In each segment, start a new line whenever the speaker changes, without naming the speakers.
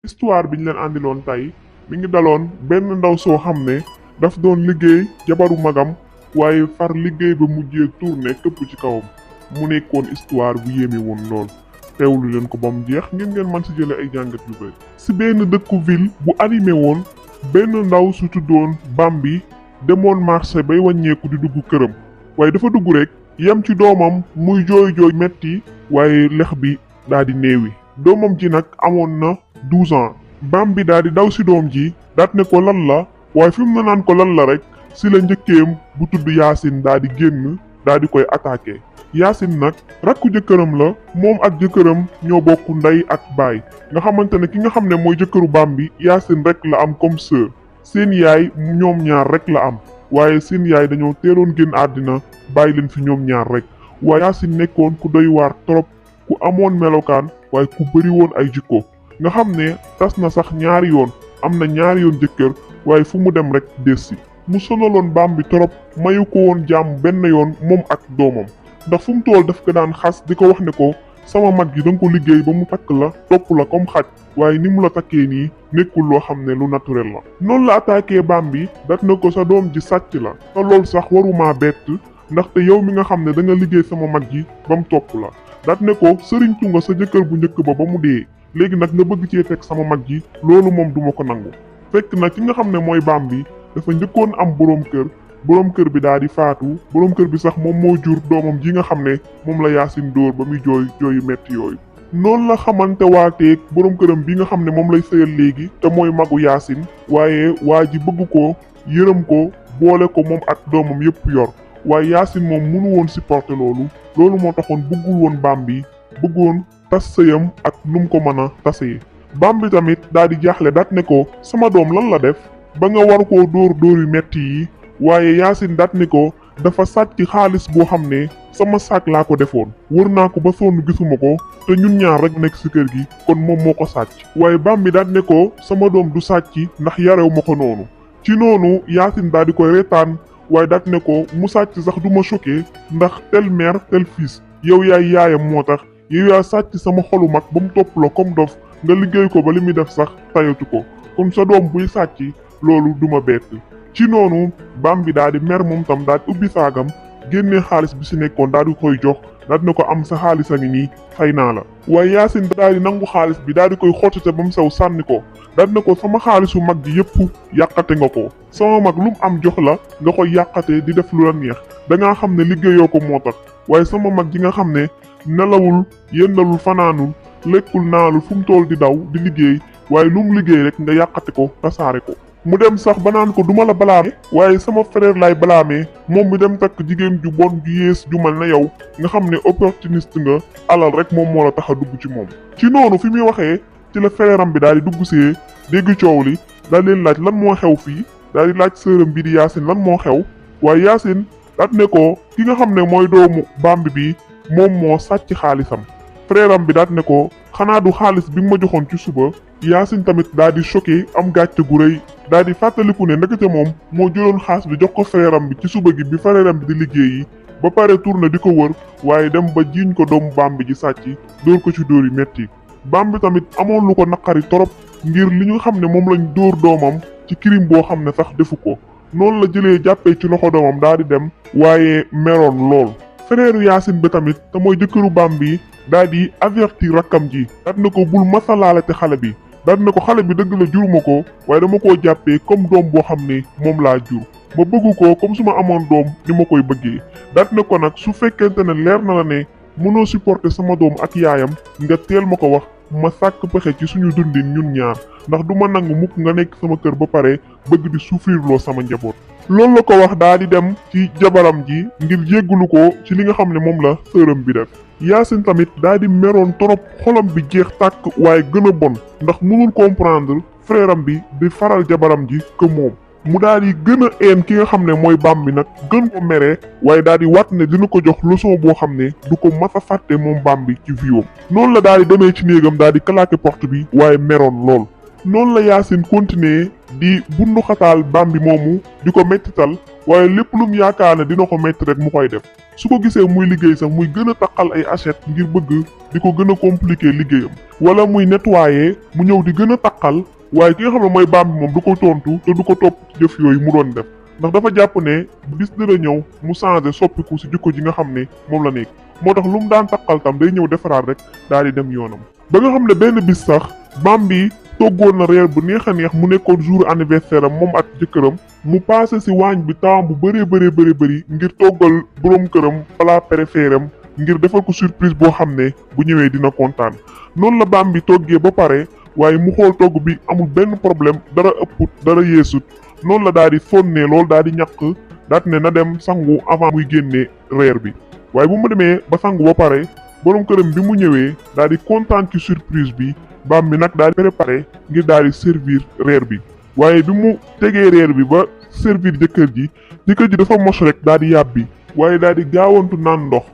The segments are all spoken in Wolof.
histoire biñ leen àndiloon tey mi ngi daloon benn ndaw soo xam ne daf doon liggéey jabaru magam waaye far liggéey ba mujjee tourné këpp ci kawam mu nekkoon histoire bu yéeme woon lool teewlu leen ko ba mu jeex ngeen mën si jële ay jàngat yu bëri. si benn dëkku ville bu animé woon benn ndaw su tuddoon Bambi demoon marché bay wàññeeku di dugg këram waaye dafa dugg rek yem ci doomam muy jooy metti waaye lex bi daa di néewi doomam ji nag amoon na 12 ans Bambi daa di daw si doom ji daat ne ko lan la waaye fi mu na naan ko lan la rek si la njëkkeem bu tudd Yaasin daa di génn daa di koy attaqué Yaasin nag rakku jëkkëram la moom ak jëkkëram ñoo bokk ndey ak baay nga xamante ne ki nga xam ne mooy jëkkëru Bambi Yaasin rek la am comme sœur seen yaay ñoom ñaar rek la am waaye seen yaay dañoo teeloon génn àddina bàyyi leen fi ñoom ñaar rek waaye Yaasin nekkoon ku doy waar trop ku amoon melokaan waaye ku bëri woon ay jikko nga xam ne tas na sax ñaari yoon am na ñaari yoon jëkkër waaye fu mu dem rek des si mu sonaloon Bambi trop mayu ko woon jàmm benn yoon moom ak doomam ndax fu mu tool daf ko daan xas di ko wax ne ko sama mag ji danga ko liggéey ba mu takk la topp la comme xaj waaye ni mu la takkee nii nekkul loo xam ne lu naturel la noonu la attaqué Bambi dat na ko sa doom ji sàcc la te loolu sax waruma bett ndaxte yow mi nga xam ne da nga liggéey sama mag ji ba mu topp la dat ne ko sëriñtu nga sa jëkkër bu njëkk ba mu dee léegi nag nga bëgg cee teg sama mag ji loolu moom duma ko nangu fekk nag ki nga xam ne mooy Bambi dafa njëkkoon am boroom kër bi daa di faatu boroom kër bi sax moom moo jur doomam ji nga xam ne moom la Yaasin dóor ba muy jooyu metti yooyu noonu la xamante waateeg boroom këram bi nga xam ne moom lay sëyal léegi te mooy magu Yaasin waaye waa ji bëgg ko yërëm ko boole ko moom ak doomam yépp yor waaye Yaasin moom mënu woon supporter loolu moo taxoon bëggul woon Bambi bëggoon tas sëyam ak nu mu ko mën a tasee Bambi tamit daa di jaaxle daat ne ko sama doom lan la def ba nga war koo dóor yu metti yi waaye Yaasin daat ne ko dafa sàcc xaalis boo xam ne sama saak laa ko defoon wër naa ko ba sonn gisuma ko te ñun ñaar rek nekk ci kër gi kon moom moo ko sàcc waaye Bambi daat ne ko sama doom du sàcc ndax yarew ma ko noonu ci noonu Yaasin daa di koy reetaan waaye daat ne ko mu sàcc sax du ma choqué ndax tel mère tel fils yow yaay yaayam moo tax yow yaa sàcc sama xolu mag ba mu topp la comme dof nga liggéey ko ba li muy def sax tayatu ko kon sa doom buy sàcc loolu duma bett ci noonu Bambi daa di mer moom tam daa di ubbi saagam génnee xaalis bi si nekkoon daa di koy jox daa dina ko am sa xaalis a ngi nii fay naa la waaye Yaasin daa di nangu xaalis bi daa di koy xottite ba mu sew sànni ko daa dina ko sama xaalisu mag ji yépp yàqate nga ko sama mag lu mu am jox la nga koy yàqate di def lu la neex dangaa xam ne liggéeyoo ko moo tax waaye sama mag ji nga xam ne nelawul yendalul fanaanul lekkul naalul fu mu tool di daw di liggéey waaye lu mu liggéey rek nga yàqate ko tasaare ko mu dem sax ba naan ko duma la balaame waaye sama frère lay balaamee moom mi dem takk jigéen ju bon ju yées ju mal na yow nga xam ne opportuniste nga alal rek moom moo la tax a dugg ci moom ci noonu fi muy waxee ci la frère am bi daal di dugg see dégg coow li daal leen laaj lan moo xew fii daal di laaj sërëm bi di Yaasin lan moo xew waaye Yaasin daat ne ko ki nga xam ne mooy doomu Bambi bi moom moo sàcc xaalisam frère am bi daat ne ko xanaa du xaalis bi nga ma joxoon ci suba Yaasin tamit daa di choqué am gàcce gu rëy daa di fàttaliku ne ndekete moom moo jëloon xaalis bi jox ko frère am bi ci suba gi bi frère am bi di liggéeyi ba pare tourné di ko wër waaye dem ba jiiñ ko doomu Bambi ji sàcc dóor ko ci dóor yu metti Bambi tamit amoon lu ko naqari torop ngir li ñu xam ne moom lañ dóor doomam ci crime boo xam ne sax defu ko noonu la jëlee jàppee ci loxo doomam daa di dem waaye meroon lool frère Yaasin bi tamit te mooy jëkkëru Bambi daa di avertir rakkam ji daat na ko bul masalaale te xale bi daat na ko xale bi dëgg la juruma ko waaye dama koo jàppee comme doom boo xam ne moom laa jur ma bëgg ko comme su ma amoon doom ni ma koy bëggee daat na ko nag su fekkente ne leer na la ne mënoo supporter sama doom ak yaayam nga teel ma ko wax ma sàkk pexe ci suñu dundin ñun ñaar ndax du ma nangu mukk nga nekk sama kër ba pare bëgg di souffrir loo sama njaboot loolu la ko wax daa di dem ci jabaram ji ngir jéggulu ko ci li nga xam ne moom la sërëm bi def Yaasin tamit daa di meroon torop xolam bi jeex tàkk waaye gën a bon ndax mënul comprendre frère am bi di faral jabaram ji que moom mu daal di gën a een ki nga xam ne mooy Bambi nag gën ko meree waaye daal di wat ne dina ko jox leçon boo xam ne du ko mas a fàtte moom Bambi ci viwam noonu la daal di demee ci néegam daal di claqué porte bi waaye meroon lool noonu la Yaasin continuer di bundu xataal Bambi moomu di ko mettital waaye lépp lu mu yaakaar ne dina ko metti rek mu koy def su ko gisee muy liggéey sax muy gën a taqal ay assiette ngir bëgg di ko gën a compliquer liggéeyam wala muy nettoyer mu ñëw di gën a taqal waaye ki nga xam ne mooy baam bi moom du ko tontu te du ko topp ci jëf yooyu mu doon def ndax dafa jàpp ne bis dina ñëw mu changé soppiku si jikko ji nga xam ne moom la nekk moo tax lu mu daan taqal tam day ñëw defaraat rek daal di dem yoonam ba nga xam ne benn bis sax baam bi toggoon na reer bu neex a neex mu nekkoon jour anniversaire am moom ak jëkkëram mu passé si waañ bi temps bu bëri ngir toggal borom këram plat préféré am ngir defal ko surprise boo xam ne bu ñëwee dina kontaan noonu la baam bi toggee ba pare waaye mu xool togg bi amul benn problème dara ëpput dara yeesut noonu la daal di sonnee loolu daal di ñàkk daat ne na dem sangu avant muy génnee reer bi waaye bu mu demee ba sangu ba pare borom këram bi mu ñëwee daal di kontaan ci surprise bi baam bi nag daal di préparé ngir daal di servir reer bi waaye bi mu tegee reer bi ba servir jëkkër ji dafa mos rek daal di yàbbi waaye daal di gaawantu naan ndox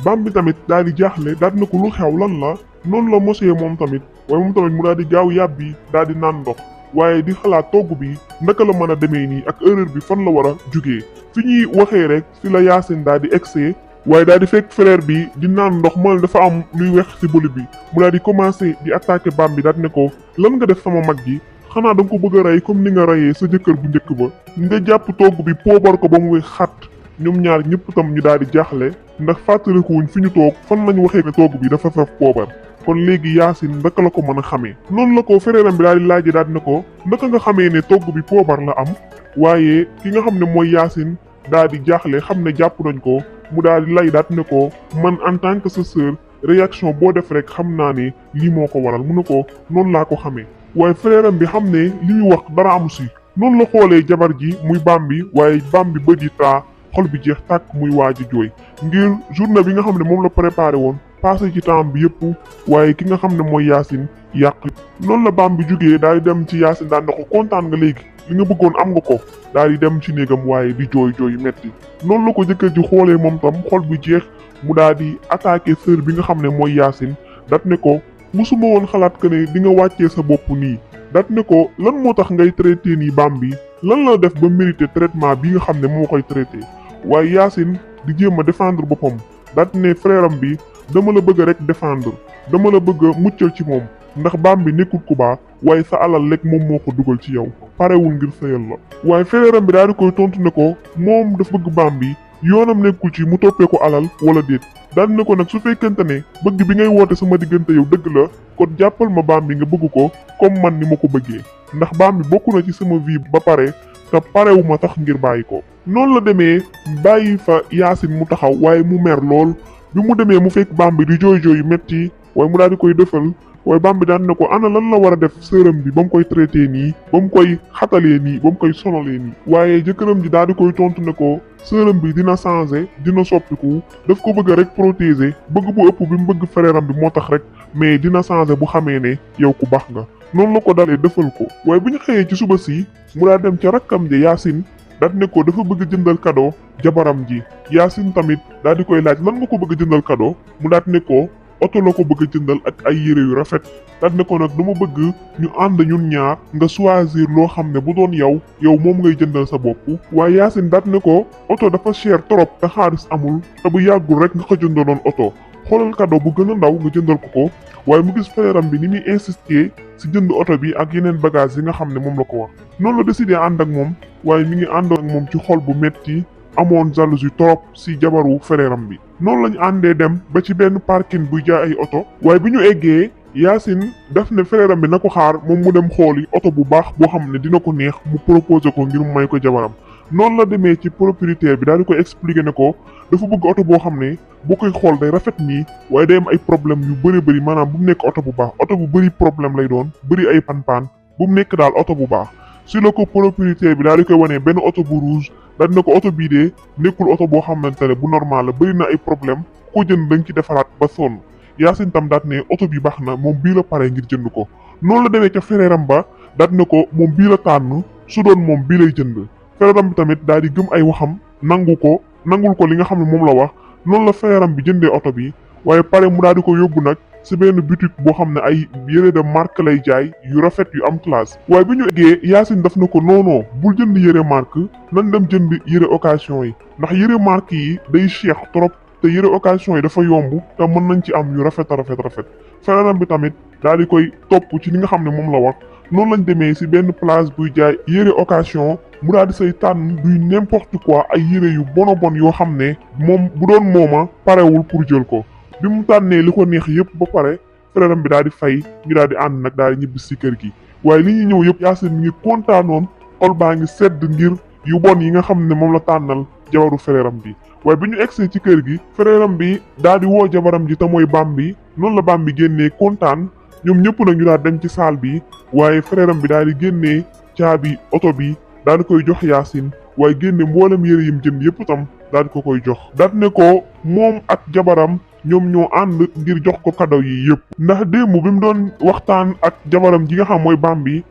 baam bi tamit daal di jaaxle daal di na ko lu xew lan la noonu la mosee moom tamit waaye moom tamit mu daal di gaaw yàbbi daal di naan ndox waaye di xalaat togg bi naka la mën a demee nii ak erreur bi fan la war a jugee fi ñuy waxee rek fi la Yacine daal di egsee waaye daal di fekk frère bi di naan ndox mal dafa am luy wex ci boli bi mu daal di commencé di attaquer baam bi daal ne ko lan nga def sama mag ji xanaa da nga ko bëgg a rey comme ni nga reyee sa jëkkër bu njëkk ba nga jàpp togg bi poobar ko ba mu wex xat ñoom ñaar ñëpp tam ñu daal di jaaxle ndax fàttalikuwuñ fi ñu toog fan lañ waxee ne togg bi dafa saf poobar kon léegi Yacine naka la ko mën a xamee noonu la ko frère am bi daal di laajee daal ne ko naka nga xamee ne togg bi poobar la am waaye ki nga xam ne mooy Yacine daal di jaaxle xam ne jàpp nañ ko mu daal di lay daat ne ko man en tant que sa sœur réaction boo def rek xam naa ne lii moo ko waral mu ne ko noonu laa ko xamee waaye frère am bi xam ne li muy wax dara amu si noonu la xoolee jabar ji muy baam bi waaye baam bi bët yi taa xol bi jeex tàkk muy waaj a jooy ngir journée bi nga xam ne moom la préparé woon passé ci temps bi yëpp waaye ki nga xam ne mooy Yacine yàq noonu la baam bi jógee daal di dem ci Yacine daan na ko kontaan nga léegi li nga bëggoon am nga ko daal di dem ci néegam waaye di jooy yu metti noonu la ko jëkkër ji xoolee moom tam xol bi jeex mu daal di attaqué sœur bi nga xam ne mooy Yacine dat ne ko musuma woon xalaat que ne di nga wàccee sa bopp nii dat ne ko lan moo tax ngay traité nii baam bi lan la def ba mérité traitement bi nga xam ne moo koy traité waaye Yacine di jéem a défendre boppam dat ne frère am bi dama la bëgg rek défendre dama la bëgg a muccal ci moom ndax baam bi nekkul ku baax waaye sa alal rek moom moo ko dugal ci yow parewul ngir sëyal la waaye frère am bi daal di koy tontu ne ko moom dafa bëgg baam bi yoonam nekkul ci mu toppee ko alal wala déet daal ne ko nag su fekkente ne bëgg bi ngay woote sama diggante yow dëgg la kon jàppal ma baam bi nga bëgg ko comme man ni ma ko bëggee ndax baam bi bokk na ci sama vie ba pare te parewuma tax ngir bàyyi ko noonu la demee bàyyi fa Yacine mu taxaw waaye mu mer lool bi mu demee mu fekk baam bi di jooy yu metti waaye mu daal di koy defal waaye baam bi daan ne ko ana lan la war a def sëram bi ba mu koy traité nii ba mu koy xatalee nii ba mu koy sonalee nii waaye jëkkëram ji daal di koy tontu ne ko sëram bi dina changé dina soppiku daf ko bëgg rek protéger bëgg bu ëpp bi mu bëgg frère am bi moo tax rek mais dina changé bu xamee ne yow ku baax nga noonu la ko dalee defal ko waaye bu ñu xëyee ci suba si mu daal dem ca rakkam ja Yacine daal ne ko dafa bëgg jëndal cadeau jabaram ji Yacine tamit daal di koy laaj lan nga ko bëgg jëndal cadeau mu daal ne ko oto la ko bëgg jëndal ak ay yére yu rafet daal ne ko nag dama bëgg ñu ànd ñun ñaar nga choisir loo xam ne bu doon yow moom ngay jëndal sa bopp waaye Yacine daal ne ko oto dafa cher trop te xaalis amul te bu yàggul rek nga ko jëndaloon oto xoolal cadeau bu gën a ndaw nga jëndal ko waaye mu gis frère am bi ni muy insister si jënd oto bi ak yeneen bagage yi nga xam ne moom la ko wax noonu la décidé ànd ak moom waaye mi ngi àndoon ak moom ci xol bu metti amoon jalousie trop si jabaru frère am bi noonu lañu àndee dem ba ci benn parking buy jaay ay oto waaye bi ñu eggee Yacine daf ne frère am bi na ko xaar moom mu dem xooli oto bu baax boo xam ne dina ko neex mu proposé ko ngir mu may ko jabaram noonu la demee ci propriétaire bi daal di koy expliqué ne ko dafa bëgg oto boo xam ne boo koy xool day rafet nii waaye day am ay problème yu bëri maanaam bu mu nekk oto bu baax oto bu bëri problème lay doon bëri ay pan-pan bu mu nekk daal oto bu baax si la ko propriétaire bi daal di koy wanee benn oto bu rouge daal dina ko oto bii de nekkul oto boo xamante ne bu normal la bëri na ay problème ko jënd dañ ci defaraat ba sonn Yacine tam daat ne oto bi baax na moom bii la pare ngir jënd ko noonu la demee ca frère am ba daat ne ko moom bii la tànn su doon moom bii lay jënd frère am bi tamit daal di gëm ay waxam nangul ko li nga xam ne moom la wax noonu la frère am bi jëndee oto bi waaye pare mu daal di ko yóbbu nag si benn boutique boo xam ne ay yére de marque lay jaay yu rafet yu am classe. waaye bi ñu eggee Yacine daf na ko non bul jënd yére marque nan dem jënd yére occasion yi ndax yére marque yi day cher trop te yére occasion yi dafa yomb te mën nañ ci am yu rafet a rafet. frère bi tamit daal di koy topp ci li nga xam ne moom la wax noonu lañ demee si benn place buy jaay yére occasion mu daal di say tànn duy n'importe quoi ay yére yu bon yoo xam ne moom bu doon mooma parewul pour jël ko bi mu tànnee li ko neex yëpp ba pare frère bi daal di fay ñu daal di ànd nag daal di ñibbi si kër gi waaye li ñuy ñëw yëpp Yacine mi ngi kontaanoon xol baa ngi sedd ngir yu bon yi nga xam ne moom la tànnal jabaru frère bi waaye bi ñu egsee ci kër gi frère bi daal di woo jabaram ji te mooy Bambi noonu la Bambi génnee kontaan ñoom ñëpp nag ñu daal dem ci salle bi waaye frère bi daal di génnee caabi oto bi daal di koy jox Yacine waaye génne mboolem yére yim jënd yëpp tam daal di ko koy jox. daal ne ko moom ak jabaram ñoom ñoo ànd ngir jox ko cadeau yi yëpp. ndax démb bi mu doon waxtaan ak jabaram ji nga xam mooy Bambi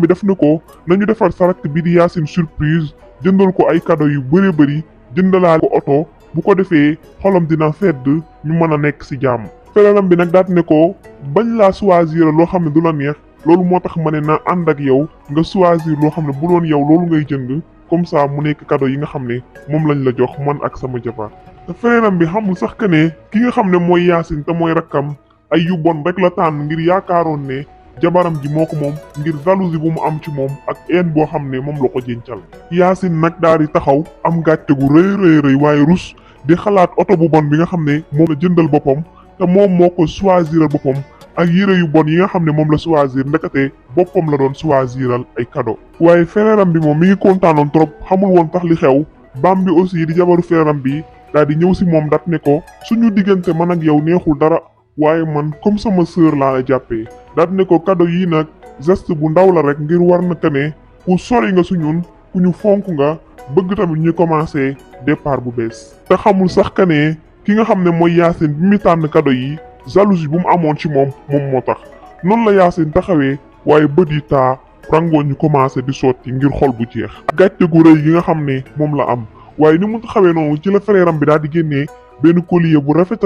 daf ne ko nañu defar sa rakk bi di Yacine surprise jëndal ko ay cadeau yu bëri jëndalaale ko oto bu ko defee xolam dina sedd ñu mën a nekk ci jàmm. frère bi nag daat ne ko bañ laa choisir loo xam ne du la neex loolu moo tax ma ne na ànd ak yow nga choisir loo xam ne bu doon yow loolu ngay jënd comme ça mu nekk cadeau yi nga xam ne moom lañ la jox man ak sama jabar. te frère bi xamul sax que ne ki nga xam ne mooy Yacine te mooy rakkam ay yu bon rek la tànn ngir yaakaaroon ne jabaram ji moo ko moom ngir jalousie bu mu am ci moom ak een boo xam ne moom la ko jéncal. Yacine nag daal di taxaw am gàcce gu rëy waaye rus di xalaat oto bu bon bi nga xam ne moom la jëndal boppam te moom moo ko choisiral boppam ak yére yu bon yi nga xam ne moom la choisir ndekete boppam la doon choisiral ay cadeau. waaye frère bi moom mi ngi kontaanoon trop xamul woon tax li xew Bambi aussi di jabaru frère bi daal di ñëw si moom dat ne ko suñu diggante man ak yow neexul dara waaye man comme sama sœur laa la jàppee dat ne ko cadeau yii nag geste bu ndaw la rek ngir war na ne ku sori nga suñun ku ñu fonk nga bëgg tamit ñu commencé départ bu bees. te xamul sax que ne ki nga xam ne mooy Yacine bi mu tànn cadeau yi jalousie bu mu amoon ci moom moo tax noonu la Yacine taxawee waaye bët yi taa rangoon ñu commencé di sotti ngir xol bu jeex. gàcce gu rëy gi nga xam ne moom la am waaye ni mu taxawee noonu ci la frère bi daal di génnee benn collier bu rafet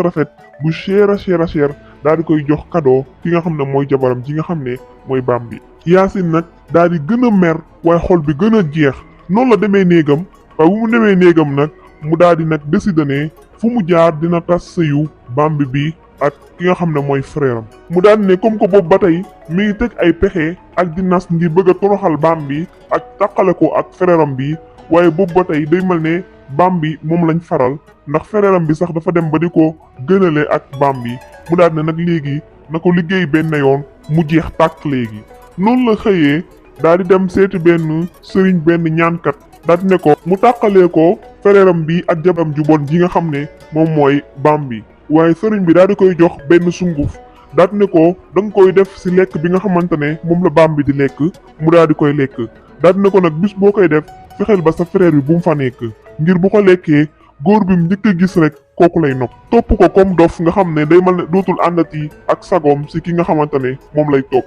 bu cher a cher daal di koy jox cadeau ki nga xam ne mooy jabaram ji nga xam ne mooy Bambi. Yacine nag daal di gën a mer waaye xol bi gën a jeex noonu la demee néegam waaye bu mu demee néegam nag mu daal di nag décider ne fu mu jaar dina tas sëyu Bambi bi ak ki nga xam ne mooy frère am. mu daal di ne comme que boobu ba tey mi ngi teg ay pexe ak di nas ngir bëgg a toroxal Bambi ak taqale ko ak frère am bi waaye boobu ba tey day mel ne Bambi moom lañ faral ndax frère am bi sax dafa dem ba di ko gënale ak Bambi mu daal ne nag léegi na ko liggéey benn yoon mu jeex tàkk léegi. noonu la xëyee daal di dem seeti benn sëriñ benn ñaankat daal di ne ko mu tàqalee ko frère am bi ak jabaram ju bon ji nga xam ne moom mooy Bambi. waaye sëriñ bi daal di koy jox benn sunguf daal di ne ko da nga koy def ci lekk bi nga xamante ne moom la Bambi di lekk mu daal di koy lekk daal di ne ko nag bis boo koy def fexeel ba sa frère bi bu mu fa nekk ngir bu ko lekkee góor bi mu njëkk a gis rek kooku lay nopp topp ko comme dof nga xam ne day mel ne dootul àndati ak sagoom ci ki nga xamante ne moom lay topp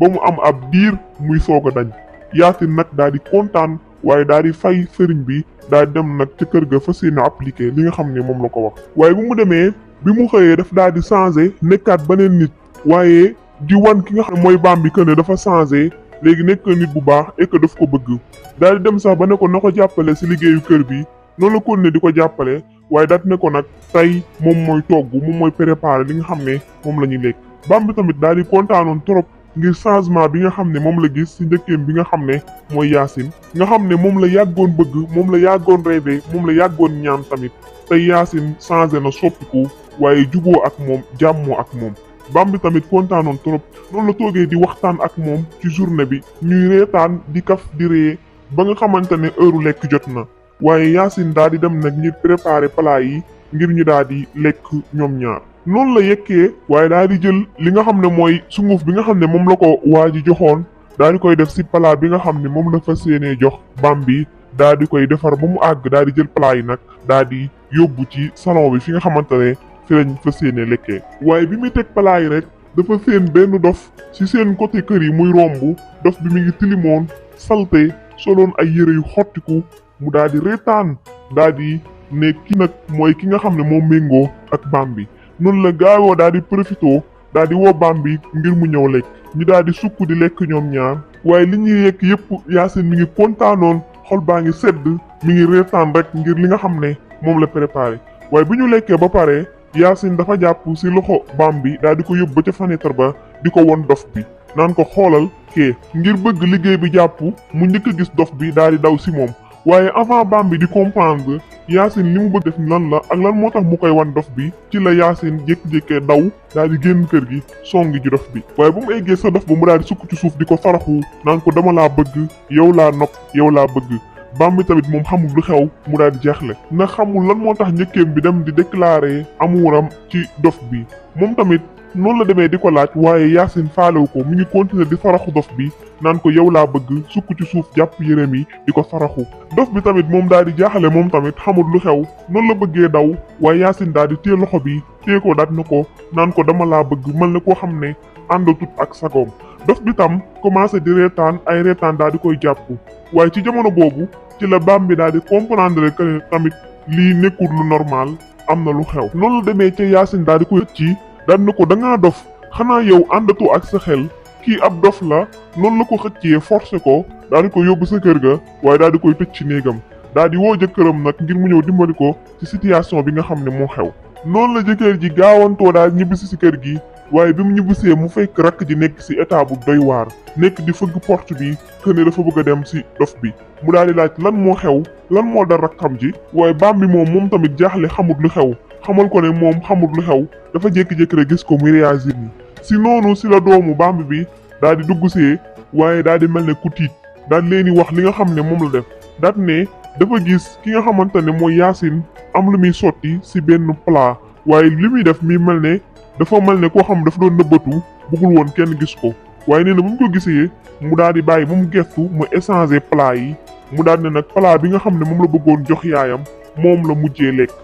ba mu am ab diir muy soog a dañ. Yacine nag daal di kontaan waaye daal di fay sëriñ bi daal di dem nag ca kër ga fas yéene appliqué li nga xam ne moom la ko wax. waaye bu mu demee bi mu xëyee daf daal di changé nekkaat beneen nit waaye di wan ki nga xam ne mooy Bambi que ne dafa changé léegi nekk nit bu baax et que daf ko bëgg daal di dem sax ba ne ko na ko jàppale ci liggéeyu kër bi noonu la ko ne di ko jàppale waaye daal di ne ko nag tey moom mooy togg moom mooy préparer li nga xam ne moom la ñuy lekk. Bambi tamit daal di kontaanoon trop ngir changement bi nga xam ne moom la gis ci njëkkeem bi nga xam ne mooy Yacine nga xam ne moom la yàggoon bëgg moom la yàggoon rêvé moom la yàggoon ñaan tamit tey Yacine changé na soppiku waaye juboo ak moom jàmmoo ak moom. Bambi tamit kontaanoon trop noonu la toogee di waxtaan ak moom ci journée bi ñuy reetaan di kaf di ree ba nga xamante ne heure lekk jot na waaye Yacine daal di dem nag ngir préparer plat yi ngir ñu daal di lekk ñoom ñaar. noonu la yekkee waaye daal di jël li nga xam ne mooy sunguf bi nga xam ne moom la ko waa ji joxoon daal di koy def ci plat bi nga xam ne moom la fas yéenee jox Bambi daal di koy defar ba mu àgg daal di jël plat yi nag daal di yóbbu ci salon bi fi nga xamante ne fi lañ fas yéenee lekkee. waaye bi muy teg plat yi rek dafa seen benn dof ci seen côté kër yi muy romb dof bi mi ngi tilimoon salte soloon ay yére yu xottiku mu daal di reetaan daal di ne ki nag mooy ki nga xam ne moo méngoo ak Bambi. noonu la gaawoo daal di profité daal di woo Bambi ngir mu ñëw lekk. ñu daal di sukk di lekk ñoom ñaar waaye li ñuy lekk yépp Yacine mi ngi kontaanoon xol baa ngi sedd mi ngi reetaan rek ngir li nga xam ne moom la préparé waaye bu ñu lekkee ba pare Yacine dafa jàpp ci loxo Bambi daal di ko yóbbu ba ca fenêtre ba di ko won dof bi naan ko xoolal kee ngir bëgg liggéey bi jàpp mu njëkk a gis dof bi daal di daw ci moom waaye avant Bambi di comprendre Yacine li mu bëgg def lan la ak lan moo tax mu koy wan dof bi ci la Yacine jékki-jékkee daw daal di génn kër gi songi ji dof bi waaye bu mu eggee sa dof ba mu daal di sukk ci suuf di ko saraxu naan ko dama laa bëgg yow laa nopp yow laa bëgg Bambi tamit moom xamul lu xew mu daal di jeexle na xamul lan moo tax njëkkeem bi dem di déclarer amuuram ci dof bi moom tamit noonu la demee di ko laaj waaye Yacine faalewu ko mi ngi continuer di saraxu dof bi naan ko yow laa bëgg sukk ci suuf jàpp yéreem yi di ko saraxu dof bi tamit moom daal di jaaxale moom tamit xamul lu xew noonu la bëggee daw waaye Yacine daal di téye loxo bi téye ko daat na ko naan ko dama laa bëgg mel ne koo xam ne àndatut ak sagoom dof bi tam commencé di reetaan ay reetaan daal di koy jàpp waaye ci jamono boobu ci la Bambi daal di comprendre que tamit lii nekkul lu normal am na lu xew noonu la demee ca Yacine daal di koy ci daan na ko da ngaa dof xanaa yow àndatoo ak sa xel kii ab dof la noonu la ko xëccee forcé ko daal di ko yóbbu sa kër ga waaye daal di koy tëj ci néegam daal di woo jëkkëram nag ngir mu ñëw dimbali ko ci situation bi nga xam ne moo xew noonu la jëkkër ji gaawantoo daal ñibbisi si kër gi waaye bi mu ñibbisee mu fekk rakk ji nekk si état bu doy waar nekk di fëgg porte bi que ne dafa bëgg a dem si dof bi mu daal di laaj lan moo xew lan moo dal rakkam ji waaye Bambi moom tamit jaaxle xamut lu xew xamal ko ne moom xamut lu xew dafa jékki-jékki rek gis ko muy réagir ni si noonu si la doomu Bambi bi daal di dugg see waaye daal di mel ne ku tiit daal leen di wax li nga xam ne moom la def daat ne dafa gis ki nga xamante ne mooy Yacine am lu muy sotti si benn plat waaye li muy def mi mel ne dafa mel ne koo xam dafa doon nëbbatu bëggul woon kenn gis ko waaye nee na bu mu ko gisee mu daal di bàyyi ba mu gestu mu échanger plat yi mu daal ne nag plat bi nga xam ne moom la bëggoon jox yaayam moom la mujjee lekk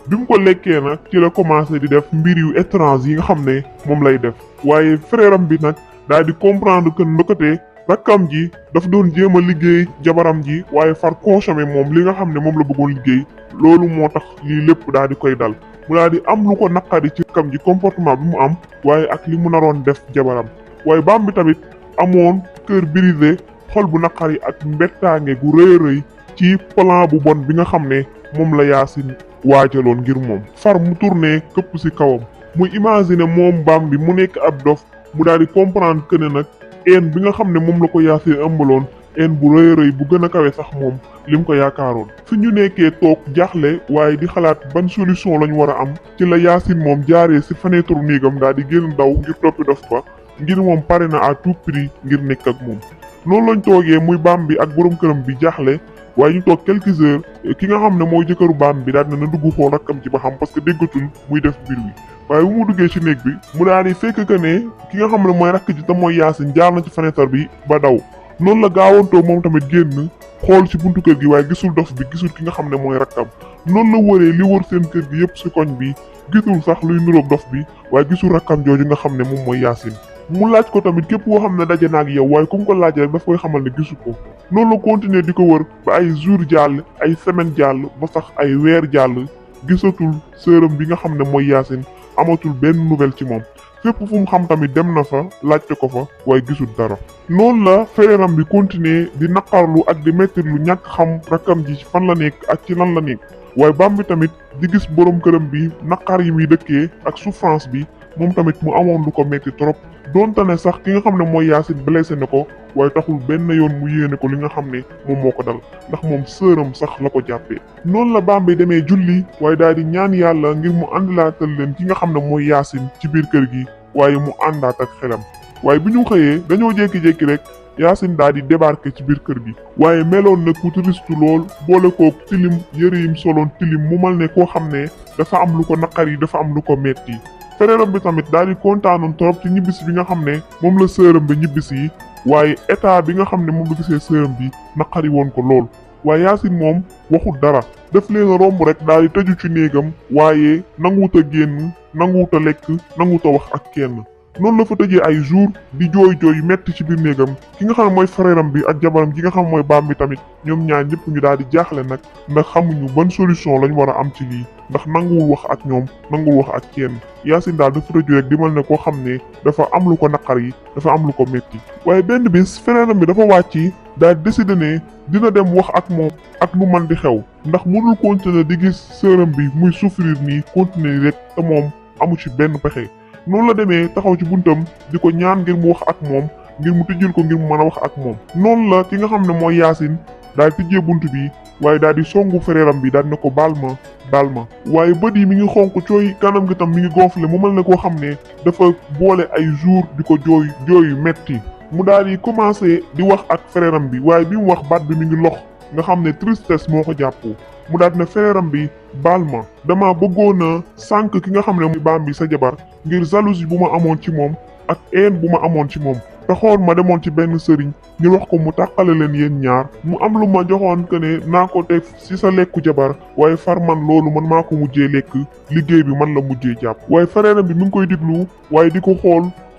bi mu ko lekkee nag ci la commencé di def mbir yu étrange yi nga xam ne moom lay def waaye frère am bi nag daal di comprendre que ndokate rakkam ji dafa doon jéem a liggéey jabaram ji waaye far consommé moom li nga xam ne moom la bëggoon liggéey loolu moo tax lii lépp daal di koy dal mu daal di am lu ko naqari ci rakkam ji comportement bi mu am waaye ak li mu naroon def jabaram waaye Bambi tamit amoon cœur brisé xol bu naqari ak mbettaange gu rëy a rëy ci plan bu bon bi nga xam ne moom la Yacine waajaloon ngir moom far mu tourné këpp ci kawam muy imaginer moom Bambi mu nekk ab dof mu daal di comprendre que ne nag een bi nga xam ne moom la ko Yacine ëmbaloon een bu rëy rëy bu gën a kawe sax moom li mu ko yaakaaroon fi ñu nekkee toog jaaxle waaye di xalaat ban solution lañ war a am ci la Yacine moom jaaree ci fenêtre néegam daal di génn daw ngir toppi dof ba ngir moom pare na à tout prix ngir nekk ak moom noonu lañ toogee muy Bambi ak borom këram bi jaaxle waaye ñu toog quelques heures ki nga xam ne mooy jëkkëru Bambi daal na dugg xool rakkam ci ba xam parce que déggatul muy def mbir wi waaye bu mu duggee ci néeg bi mu daal di fekk que ne ki nga xam ne mooy rakk ji te mooy Yacine jaar na ci fenêtre bi ba daw noonu la gaawantoo moom tamit génn xool ci buntu kër gi waaye gisul dof bi gisul ki nga xam ne mooy rakkam noonu la wëree li wër seen kër gi yépp ci koñ bi gisul sax luy niroog dof bi waaye gisul rakkam jooju nga xam ne moom mooy Yacine mu laaj ko tamit képp koo xam ne daje na ak yow waaye ku mu ko laaj rek daf koy xamal ne gisu ko noonu la continuer di ko wër ba ay jour jàll ay semaine jàll ba sax ay weer jàll gisatul sërëm bi nga xam ne mooy Yacine amatul benn nouvelle ci moom fépp fu mu xam tamit dem na fa laajte ko fa waaye gisul dara noonu la frèram bi continuer di naqarlu ak di metti lu ñàkk xam rakkam ji fan la nekk ak ci lan la nekk waaye Bambi tamit di gis borom këram bi naqar yi muy dëkkee ak souffrance bi moom tamit mu amoon lu ko metti trop donte ne sax ki nga xam ne mooy Yacine blessé na ko waaye taxul benn yoon mu yéene ko li nga xam ne moom moo ko dal ndax moom sëram sax la ko jàppee noonu la Bambi demee julli waaye daal di ñaan yàlla ngir mu àndalaatal leen ki nga xam ne mooy Yacine ci biir kër gi waaye mu àndaat ak xelam waaye bi ñu xëyee dañoo jékki-jékki rek Yacine daal di débarqué ci biir kër gi waaye meloon na ku triste lool boole koog tilim yëre yim soloon tilim mu mal ne koo xam ne dafa am lu ko naqari dafa am lu ko metti frèram bi tamit daal di kontaanoon trop ci ñibbisi bi nga xam ne moom la sëram bi ñibbisi waaye état bi nga xam ne moom la gisee sëram bi naqari woon ko lool waaye Yacine moom waxul dara daf leen a romb rek daal di tëju ci néegam waaye nanguwut a génn nanguwut a lekk nanguwut a wax ak kenn noonu la fa tëjee ay jour di jooy yu metti ci biir néegam. ki nga xam ne mooy frère am bi ak jabaram ji nga xam mooy baam bi tamit ñoom ñaar ñëpp ñu daal di jaaxle nag ndax xamuñu ban solution lañ war a am ci lii ndax nanguwul wax ak ñoom nanguwul wax ak kenn. Yacine daal dafa tëju rek di mal ne koo xam ne dafa am lu ko naqar yi dafa am lu ko metti waaye benn bis frère am bi dafa wàcc daal décidé ne dina dem wax ak moom ak lu man di xew ndax mënul continuer di gis sœuram bi muy souffrir nii continuer rek te moom amu ci benn pexe. noonu la demee taxaw ci buntam di ko ñaan ngir mu wax ak moom ngir mu tijjul ko ngir mu mën a wax ak moom. noonu la ki nga xam ne mooy Yacine daal tijjee bunt bi waaye daal di songu frère am bi daal ne ko baal ma waaye bët yi mi ngi xonk cooy kanam gi tam mi ngi gonflé mu mel ne koo xam ne dafa boole ay jour di ko jooy yu metti mu daal di commencé di wax ak frère am bi waaye bi mu wax baat bi mi ngi lox nga xam ne tristesse moo ko jàpp mu daal di ne frère am bi baal ma dama bëggoon a sànq ki nga xam ne muy baam bi sa jabar ngir jalousie bu ma amoon ci moom ak haine bu ma amoon ci moom taxoon ma demoon ci benn sëriñ ñu wax ko mu tàqale leen yéen ñaar mu am lu ma joxoon que ne naa ko def ci sa lekku jabar waaye far man loolu man maa ko mujjee lekk liggéey bi man la mujjee jàpp waaye frère am bi mi ngi koy diglu waaye di ko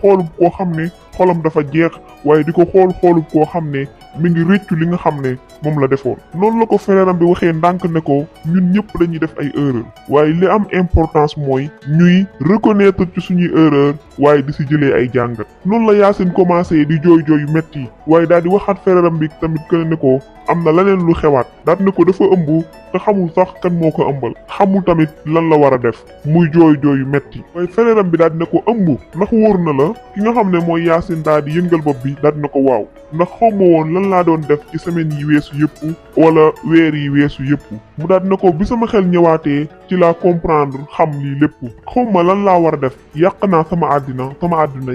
xoolub koo xam ne xolam dafa jeex waaye di ko xoolub koo xam ne mi ngi rëccu li nga xam ne moom la defoon. noonu la ko frère am bi waxee ndànk ne ko ñun ñëpp dañuy def ay erreur waaye li am importance mooy ñuy reconnaître ci suñuy erreur waaye di si jëlee ay jàngat. noonu la Yacine commencé di jooy yu metti waaye daal di waxaat frère am bi tamit que ne ko am na leneen lu xewaat daal ne ko dafa ëmb te xamul sax kan moo ko ëmbal xamul tamit lan la war a def muy jooy yu metti waaye frère am bi daal ne ko ëmb ndax wóor na la ki nga xam ne mooy Yacine daal di yëngal bopp bi daal ne ko waaw ndax xawma woon lan laa doon def ci semaine yi weesu yëpp wala weer yi weesu yëpp mu daal ne ko bi sama xel ñëwaatee ci laa comprendre xam lii lépp xawma lan laa war a def yàq naa sama àddina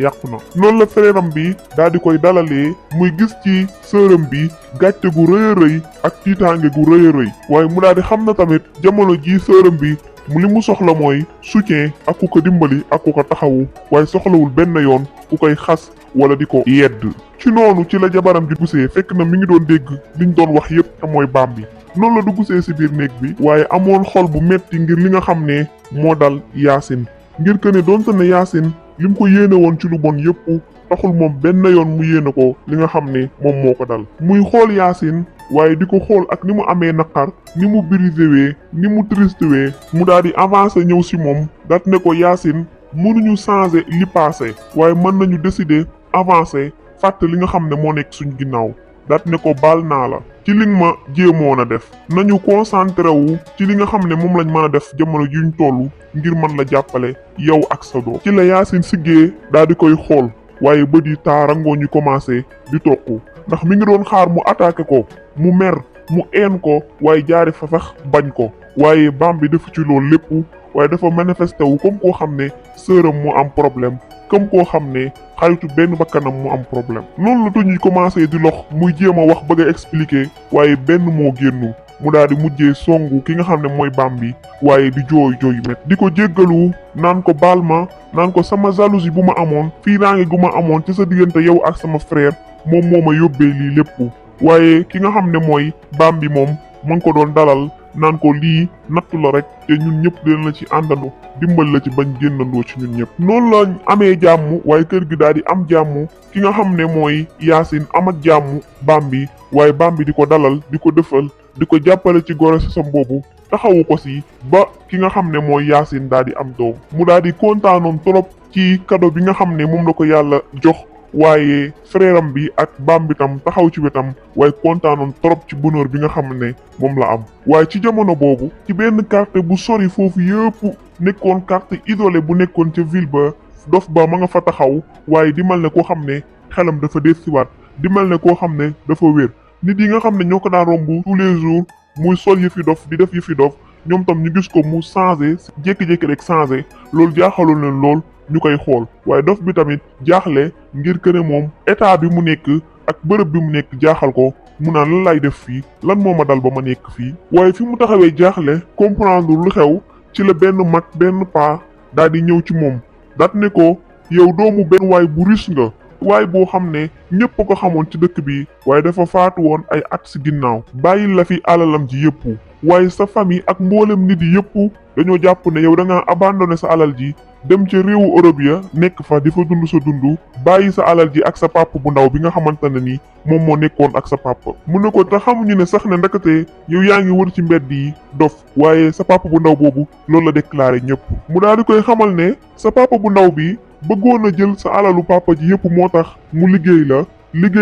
yàqu na. noonu la frère am bi daal di koy dalalee muy gis ci sœuram bi gàcce gu rëy a rëy ak tiitaange gu rëy a rëy waaye mu daal di xam na tamit jamono ji sœuram bi li mu soxla mooy soutien ak ku ko dimbali ak ku ko taxawu waaye soxlawul benn yoon ku koy xas wala di ko yedd. ci noonu ci la jabaram ji duggsee fekk na mi ngi doon dégg liñ doon wax yépp te mooy baam bi noonu la duggsee si biir néeg bi waaye amoon xol bu metti ngir li nga xam ne moo dal Yacine ngir que ne doonte ne Yacine lim ko yéene woon ci lu bon yépp taxul moom benn yoon mu yéene ko li nga xam ne moom moo ko dal muy xool Yacine waaye di ko xool ak ni mu amee naqar ni mu brisé ni mu triste mu daal di avancé ñëw si moom daat ne ko Yacine mënuñu changer li passé waaye mën nañu décider avancer fàtte li nga xam ne moo nekk suñ ginnaaw daat ne ko baal naa la ci li nga ma jéemoon a def nañu concentré wu ci li nga xam ne moom lañ mën a def jamono juñ toll ngir mën la jàppale yow ak sa doom. ci la Yacine siggee daal di koy xool waaye bët yi taarangoo ñu commencé di tokku ndax mi ngi doon xaar mu attaqué ko mu mer mu een ko waaye jaari fa sax bañ ko waaye baam bi defu ci loolu lépp waaye dafa manifesté wu comme koo xam ne sëram mu am problème comme koo xam ne xaritu benn bakkanam mu am problème. noonu la tuñuy commencé di lox muy jéem a wax bëgg a expliquer waaye benn moo génnu mu daal di mujjee songu ki nga xam ne mooy baam bi waaye di jooy yu met di ko jéggalu naan ko baal ma naan ko sama jalousie bu ma amoon fiiraange gu ma amoon ci sa diggante yow ak sama frère moom moo ma yóbbee lii lépp waaye ki nga xam ne mooy baam bi moom ma ngi ko doon dalal naan ko lii nattu la rek te ñun ñëpp dina la ci àndandoo dimbal la ci bañ génnandoo ci ñun ñëpp. noonu la amee jàmm waaye kër gi daal di am jàmm ki nga xam ne mooy Yacine am ak jàmm baam bi waaye baam bi di ko dalal di ko defal di ko jàppale ci grossesse am boobu taxawu ko si ba ki nga xam ne mooy Yacine daal di am doom mu daal di kontaanoon trop ci cadeau bi nga xam ne moom la ko yàlla jox. waaye frère am bi ak baam bi tam taxaw ci wetam waaye kontaanoon trop ci bonheur bi nga xam ne moom la am waaye ci jamono boobu ci benn quartier bu sori foofu yëpp nekkoon quartier isolé bu nekkoon ca ville ba dof ba ma nga fa taxaw waaye di mel ne koo xam ne xelam dafa desiwaat di mel ne koo xam ne dafa wér nit yi nga xam ne ñoo ko daan romb tous les jours muy sol yëfi dof di def yëfi dof ñoom tam ñu gis ko mu changé jékki-jékki rek changé loolu jaaxaloon leen lool ñu koy xool waaye dof bi tamit jaaxle ngir que ne moom état bi mu nekk ak bërëb bi mu nekk jaaxal ko mu naan lan lay def fii lan moo ma dal ba ma nekk fii waaye fi mu taxawee jaaxle comprendre lu xew ci la benn mag benn paa daal di ñëw ci moom daat ne ko yow doomu benn waay bu riche nga waay boo xam ne ñëpp ko xamoon ci dëkk bi waaye dafa faatu woon ay at si ginnaaw bàyyil la fi alalam ji yëpp waaye sa famille ak mboolem nit yi yëpp dañoo jàpp ne yow da ngaa abandonné sa alal ji dem ca réewu Europe ya nekk fa di fa dund sa dund bàyyi sa alal ji ak sa papa bu ndaw bi nga xamante ne ni moom moo nekkoon ak sa papa. mu ne ko te xamuñu ne sax ne ndakate yow yaa ngi wër ci mbedd yi dof waaye sa papa bu ndaw boobu loolu la déclaré ñëpp. mu daal di koy xamal ne sa papa bu ndaw bi bëggoon a jël sa alalu papa ji yëpp moo tax mu liggéey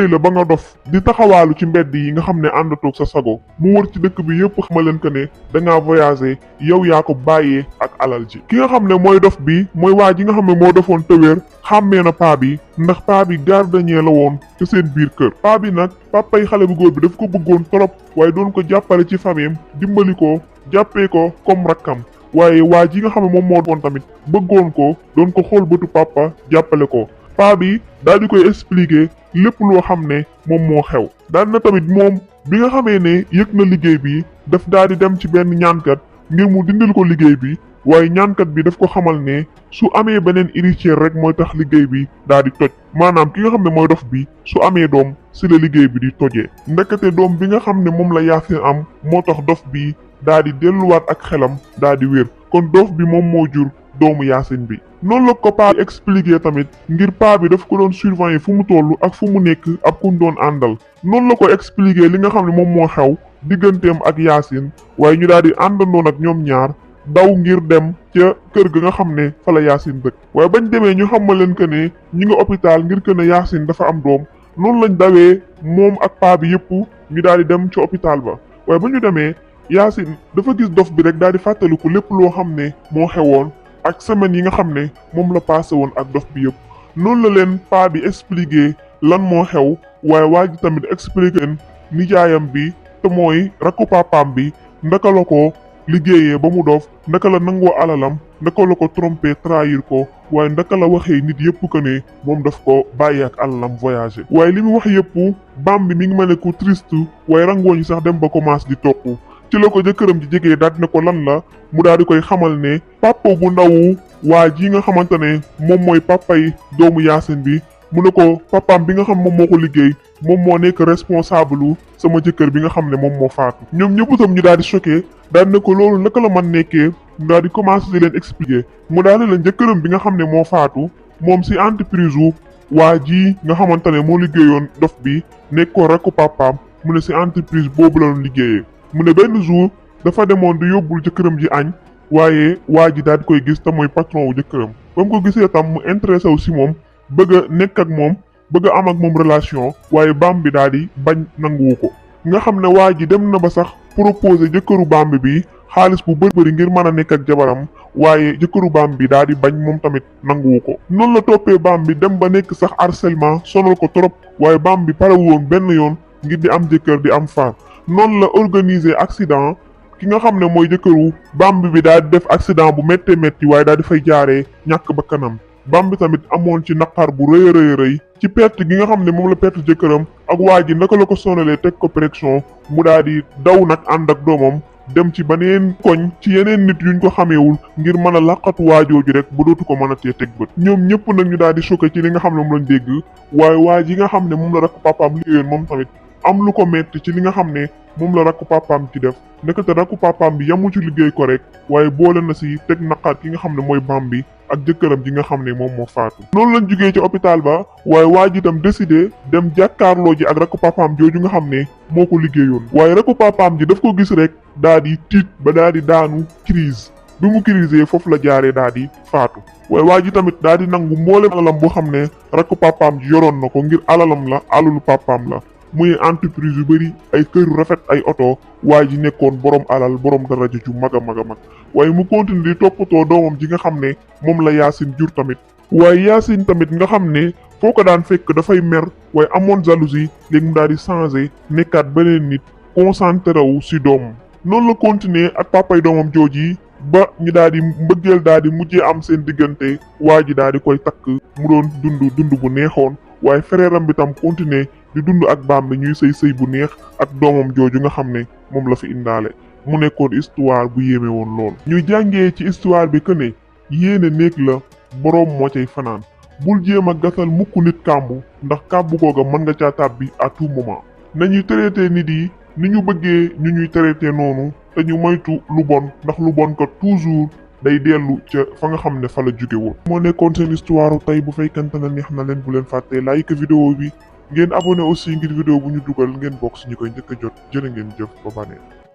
la ba nga dof di taxawaalu ci mbedd yi nga xam ne àndatoog sa sago mu wër ci dëkk bi yëpp xamal leen que ne dangaa voyager yow yaa ko bàyyee ak alal ji. ki nga xam ne mooy dof bi mooy waa ji nga xam ne moo defoon tëwéer xàmmee na paa bi ndax paa bi gardien la woon ca seen biir kër. paa bi nag papay xale bu góor bi daf ko bëggoon trop waaye doon ko jàppale ci famille dimbali ko jàppee ko comme rakkam. waaye waa ji nga xam ne moom moo doon tamit bëggoon ko doon ko xool bëtu papa jàppale ko. paa bi daal di koy expliquer lépp loo xam ne moom moo xew. daal na tamit moom bi nga xamee ne yëg na liggéey bi daf daal di dem ci benn ñaankat ngir mu dindil ko liggéey bi waaye ñaankat bi daf ko xamal ne su amee beneen héritier rek mooy tax liggéey bi daal di toj. maanaam ki nga xam ne mooy dof bi su amee doom si la liggéey bi di tojee. ndekete doom bi nga xam ne moom la Yaasin am moo tax dof bi daal di delluwaat ak xelam daal di wér kon dof bi moom moo jur doomu Yaasin bi. noonu la ko paa expliqué tamit ngir paa bi daf ko doon surveiller fu mu toll ak fu mu nekk ak ku mu doon àndal. noonu la ko expliqué li nga xam ne moom moo xew digganteem ak Yaasin waaye ñu daal di àndandoo nag ñoom ñaar daw ngir dem ca kër ga nga xam ne fa la Yaasin dëkk. waaye bañ demee ñu xamal leen que ne ñi nga hôpital ngir que ne Yaasin dafa am doom noonu lañ dawee moom ak paa bi yëpp ñu daal di dem ca hôpital ba. waaye ba ñu demee Yaasin dafa gis dof bi rek daal di fàttaliku lépp loo xam ne moo xewoon ak semaine yi nga xam ne moom la passé woon ak dof bi yëpp. noonu la leen paa bi expliqué lan moo xew waaye waa ji tamit expliqué leen nijaayam bi te mooy rakku papaam bi ndaka la ko liggéeyee ba mu dof ndaka la nangoo alalam ndaka la ko trompé trahir ko waaye ndaka la waxee nit yëpp que ne moom daf ko bàyyi ak alalam voyagé. waaye li mu wax yëpp baam bi mi ngi mel ne ku triste waaye rangooñi sax dem ba commencé di topp. ci la ko jëkkëram ji jegee daal ne ko lan la mu daal di koy xamal ne papa bu ndaw waa ji nga xamante ne moom mooy papay doomu Yaasin bi mu ne ko papaam bi nga xam moom moo ko liggéey moom moo nekk responsable sama jëkkër bi nga xam ne moom moo faatu. ñoom ñëpp tam ñu daal di choqué daal ne ko loolu naka la man nekkee mu daal di commencé di leen expliquer mu daal di leen jëkkëram bi nga xam ne moo faatu moom si entreprise wu waa ji nga xamante ne moo liggéeyoon dof bi nekkoon rek ko papaam mu ne si entreprise boobu la doon liggéeyee. mu ne benn jour dafa demoon di yóbbul jëkkëram ji añ waaye waa ji daal di koy gis te mooy patron wu jëkkëram ba mu ko gisee tam mu intéressé wu si moom bëgg a nekk ak moom bëgg a am ak moom relation waaye baam bi daal di bañ nanguwu ko. nga xam ne waa ji dem na ba sax proposé jëkkëru baam bi xaalis bu bëri ngir mën a nekk ak jabaram waaye jëkkëru baam bi daal di bañ moom tamit nanguwu ko. noonu la toppee baam bi dem ba nekk sax harcèlement sonal ko trop waaye baam bi parewu woon benn yoon ngir di am jëkkër di am faar. noonu la organiser accident ki nga xam ne mooy jëkkëru bambi bi daal di def accident bu méttee métti waaye daal di fay jaaree ñàkk ba kanam. bambi tamit amoon ci naqar bu rëy ci perte gi nga xam ne moom la perte jëkkëram ak waa ji naka la ko sonalee teg ko pression mu daal di daw nag ànd ak doomam dem ci beneen koñ ci yeneen nit yuñ ko xameewul ngir mën a làqatu waajooju rek bu dootu ko mën a tee teg bët. ñoom ñëpp nag ñu daal di choqué ci li nga xam ne moom lañ dégg waaye waa ji nga xam ne moom la rakk papaam liggéeyoon moom tamit am lu ko metti ci li nga xam ne moom la rakku papaam ci def ndekete rakku papaam bi yamul ci liggéey ko rek waaye boole na si teg naqar ki nga xam ne mooy bam bi ak jëkkëram ji nga xam ne moom moo faatu. noonu lañ jugee ci hôpital ba waaye waa ji itam décidé dem jàkkaarloo ji ak rakku papaam jooju nga xam ne moo ko liggéeyoon waaye rakku papaam ji daf ko gis rek daa di tiit ba daa di daanu crise bi mu crisee foofu la jaaree daa di faatu. waaye waa ji tamit daa di nangu mboolem alalam boo xam ne rakku papaam ji yoroon na ko ngir alalam la alalu papaam la. muy entreprise yu bëri ay kër yu rafet ay oto waa ji nekkoon borom alal borom daraja ju mag a mag a mag waaye mu continue di toppatoo doomam ji nga xam ne moom la Yaasin jur tamit. waaye Yaasin tamit nga xam ne foo ko daan fekk dafay mer waaye amoon jalousie léegi mu daal di changé nekkaat beneen nit concentré wu si doomam. noonu la continuer ak papay doomam jooji ba ñu daal di mbëggeel daal di mujjee am seen diggante waa ji daal di koy takk mu doon dund bu neexoon waaye frère am bi tam continuer di dund ak baam bi ñuy sëy bu neex ak doomam jooju nga xam ne moom la fi indaale mu nekkoon histoire bu yéeme woon lool. ñuy jàngee ci histoire bi que ne yéene néeg la boroom moo cay fanaan bul jéem a gasal mukk nit kàmbu ndax kàmbu googa mën nga caa tàbbi à tout moment. nañuy traité nit yi ni ñu bëggee ñu ñuy traité noonu te ñu moytu lu bon ndax lu bon ko toujours day dellu ca fa nga xam ne fa la jóge woon. moo nekkoon seen histoire tey bu fekkente ne neex na leen bu leen fàttee like vidéo bi ngeen abonné aussi ngir vidéo bu ñu dugal ngeen bokk si ñu koy njëkk a jot jërë ngeen jëf ba baneen